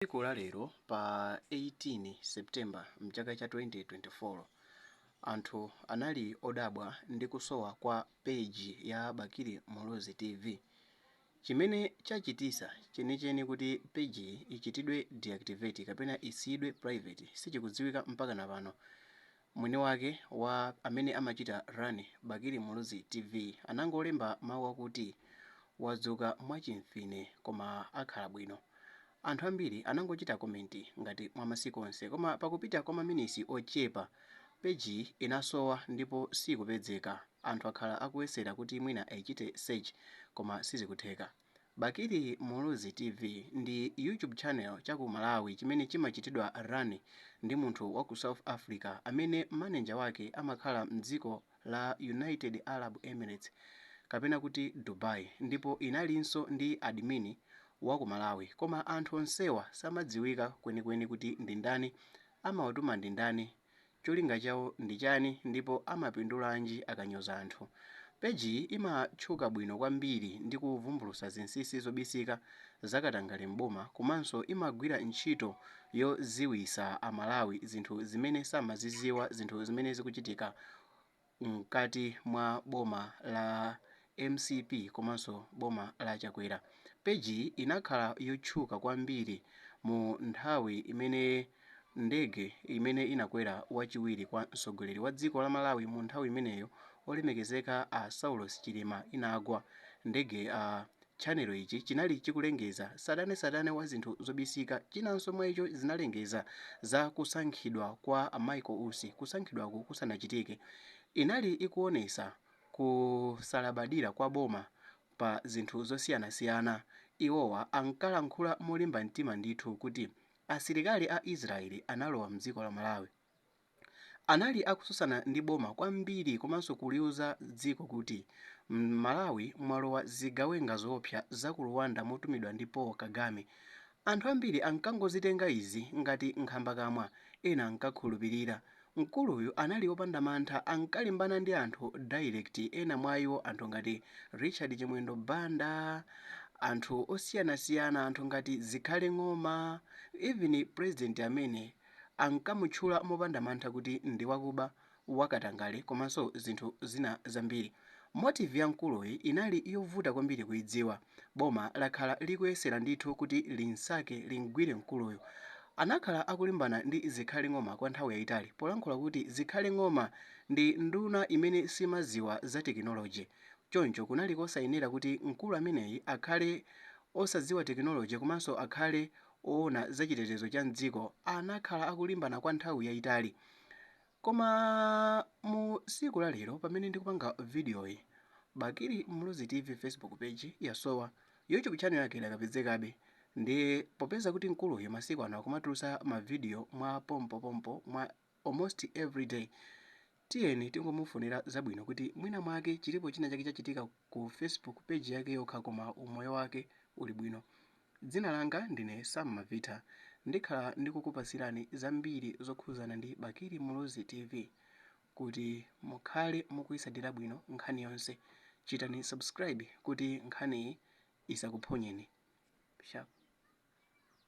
Tsiku la lero pa 18 September mchaka cha 2024, anthu anali odabwa ndi kusowa kwa page ya Bakili Muluzi TV. Chimene chachitisa chenicheni kuti page iyi ichitidwe deactivate kapena isiyidwe private sichikudziwika mpaka na pano. Mwini wake wa amene amachita run Bakili Muluzi TV anangolemba mawu akuti wadzuka mwachimfine koma akhala bwino. Anthu ambiri anangochita comment ngati mwa masiku onse, koma pakupita kwa maminitsi ochepa page iyi inasowa ndipo sikupezeka. Anthu akhala akuyesera kuti mwina ayichite search koma sizikutheka. Bakili Muluzi TV ndi YouTube channel chaku Malawi chimene chimachitidwa run ndi munthu wa ku South Africa amene manager wake amakhala mdziko la United Arab Emirates kapena kuti Dubai, ndipo inalinso ndi admin wa ku Malawi, koma anthu onsewa samadziwika kwenikweni kuti ndi ndani amawatuma, ndi ndani, cholinga chawo ndi chani, ndipo amapindulanji akanyoza anthu. Page iyi imatchuka bwino kwambiri ndi kuvumbulutsa zinsinsi zobisika zakatangale m'boma, komanso imagwira ntchito yodziwitsa Amalawi zinthu zimene samazidziwa, zinthu zimene zikuchitika mkati mwa boma la MCP komanso boma la Chakwera. Page iyi inakhala yotchuka kwambiri mu nthawi imene ndege imene inakwera wachiwiri kwa mtsogoleri wa dziko la Malawi mu nthawi imeneyo, olemekezeka a Saulos Chilima, inagwa ndege. Channel ichi chinali chikulengeza tsatanetsatane wa zinthu zobisika. Chinanso mwa icho, zinalengeza za kusankhidwa kwa Michael Usi kusankhidwaku kusanachitike. Inali ikuonesa kusalabadira kwa boma pa zinthu zosiyanasiyana. Iwowa ankalankhula molimba mtima ndithu kuti asilikali a Israeli analowa mdziko la Malawi. Anali akutsutsana ndi boma kwambiri komanso kuliuza dziko kuti m'Malawi mwalowa zigawenga zoopsa za ku Rwanda motumidwa ndi Paul Kagame. Anthu ambiri ankangozitenga izi ngati nkhambakamwa, ena ankakhulupirira. Mkuluyu anali wopanda mantha, ankalimbana ndi anthu direct, ena mwa iwo anthu ngati Richard Chimwendo Banda, anthu osiyanasiyana, anthu ngati Zikhale Ng'oma, even president amene ankamutchula mopanda mantha kuti ndi wakuba, wakatangale komanso zinthu zina zambiri. Motive ya mkuluyi inali yovuta kwambiri kuidziwa. Boma lakhala likuyesera ndithu kuti linsake, limgwire mkuluyu. Anakhala akulimbana ndi Zikhale Ng'oma kwa nthawi yayitali polankhula kuti Zikhale Ng'oma ndi nduna imene simaziwa za tekinoloji, choncho kunali kosayenera kuti mkulu ameneyi akhale osadziwa tekinoloji komanso akhale oona zachitetezo cha mdziko. Anakhala akulimbana kwa nthawi yayitali, koma mu tsiku la lero pamene ndikupanga videoyi, Bakili Muluzi TV Facebook page yasowa, YouTube channel yake idakapezekabe. Ndiye popeza kuti mkuluyu masiku ano akumatulutsa mavidiyo mwa pompopompo, mwa almost every day, tiyeni tingomufunira zabwino kuti mwina mwake chilipo china chake chachitika ku Facebook page yake yokha, koma umoyo wake uli bwino. Dzina langa ndine Sam Mavita, ndikhala ndikukupasirani zambiri zokhuzana ndi Bakili Muluzi TV kuti mukhale mukuyitsatira bwino nkhani yonse. Chitani subscribe kuti nkhaniyi isakuphonyeni. Sharp.